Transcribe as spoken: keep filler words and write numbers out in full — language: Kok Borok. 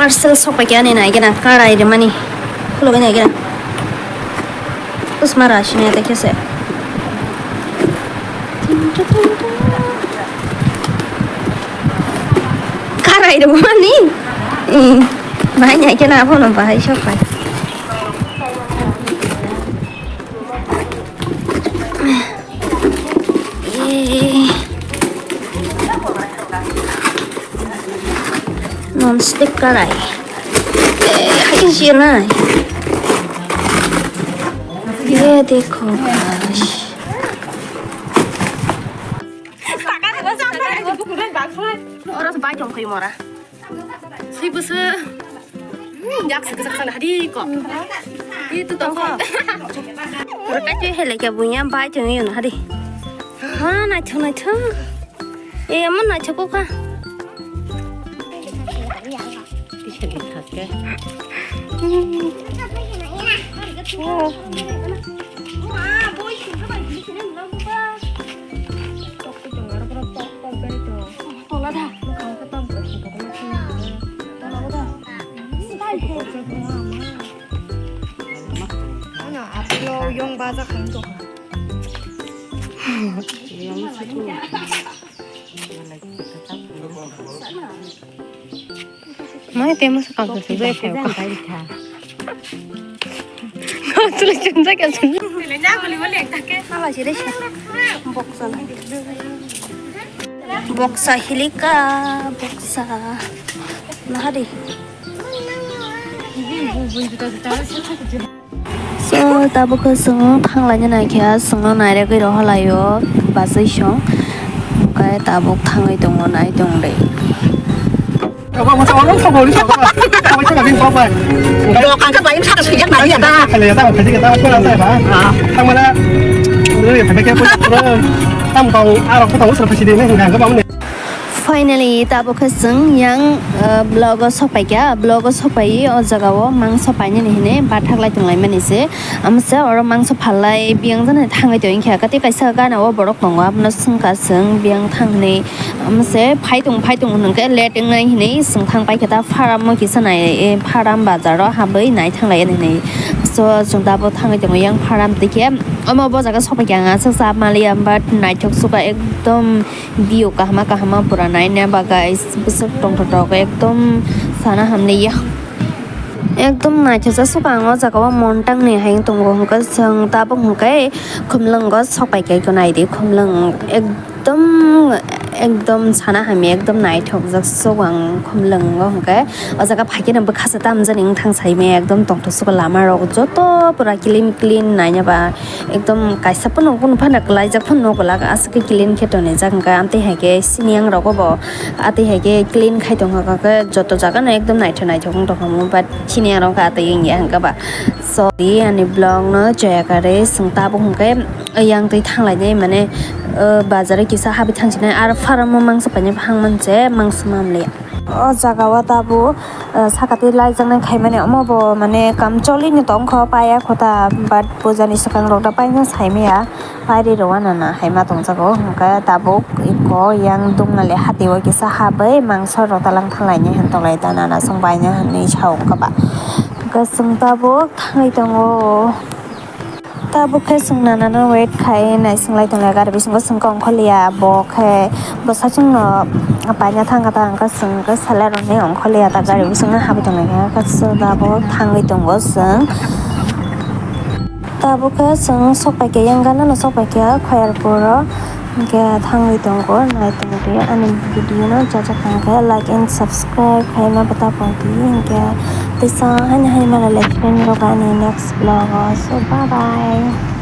Parcel sokpaikha ani naigena karai rwmani. Khulugwi naigena. Usma rashini ata khe se. Karai rwmani. Eh, bahai naigena abono bahai sokpai. Eh. Non stick karai. Eh, hai jina. Ye dekho guys. Ora se bai tong khai mora. Sui busu. Hmm, yak se kasa kasa hadi ko. Itu tong ko. Ora ka tu hele kya bunya bai tong yun hadi. Ha, naithok naithok. Eh, amo naithok kha. Mai temo sa kang sa. Tuli chunjak ya chunjak. Hala sire sa. Boksa. Boksa hilika, boksa. Nahadi. So, tabuk khe chwng thanglaina naikha, chwngno nairogwi rohorlaio, bachwi song. Hwnkhe tabuk thangwi tongo, nai tong de. Finally, tabuk khe chwng yang, uh, vlog o sokpaikha. Vlog o sokpaiwi o jaga o mangso painani hinwi bathak lai tonglaimani se. Amo se oro mangso phalai biyang jani thangwi tongkha. Tei kaisa gana o borok tongo, abono swngkha chwng biyang thang hinwi. Amo se phai tong, phai tong hwnkhe late wngnai hinwi chwng thang paikha ta farm o kisa nai, eh, farm bazar o habwi nai thanglai hinwi. So, chwng tabuk thangwi tongo yang farm tei khe. Omo bo jaga sokpaikha ang aswk chap maliya, but naithok suka ekdom. View kahama kahama pura naina bagwi bwswk tongthok ekdom sana hamliya. Ekdom naithokjak suka ang o jaga o montang ni hai tongo hwnkhe chwng tabuk hwnkhe khumlwngo sokpai khe naidi khumlwng ekdom ekdom sana hamya ekdom naithokjak suka ang khumlwngo hwnkhe. O jaga phaikhe no bwkha se tamjani wngthang saimaya ekdom tongthok suka lama rok joto pura clean clean naina ba ekdom kaisa phano phano phano kwlaijak phano nogo lak aswk khe clean khe tonijak hwnkhe amtwi hai khe sini ang rogo bo atwi hai khe clean khai tongkha khe joto jaga no ekdom naithok naithok wng tongkha but sini ang rok atwi wngya hwnkhe ba so ani vlog no chaya kare chwng tabuk hwnkhe yang twi thanglainai mane bazar o kisa habwi thangsinai aro farm o mangsa painai hang manse mangsa mamliya. O jaga o tabuk, eh, saka twi laijaknai khaimani omo bo mane kam choli no tongkho paiya kho ta but puja ni swkang rok da paina saimaya pairi rok wanana haima tongjago hwnkhe tabuk eko yang dungnale hati o kisa habwi mangso rok talang thanglainai hinwi tonglai ta nana chwng baina hinwi sa wngkha ba hwnkhe chwng tabuk thangwi tongo. Tabuk khe chwng nanano wait khai naising lai tonglai gari bisingo chwng khe ongkhorliya bo khe bwsachwngno paina thangkha ta hwnkhe chwng khe salai rokni ongkhorliya ta gari bisingo habwi tonglai kha so tabuk thangwi tongo chwng tabuk khe chwng sokpai khe yang ganano sokpai khe Khayarpuro. Hwnkhe thangwi tongo, nai tongdi ani video no, chajak tongkhe like and subscribe khaima bwta pongdi, hwnkhe tisa hani hani mala like rok ani next vlog o, so bye bye.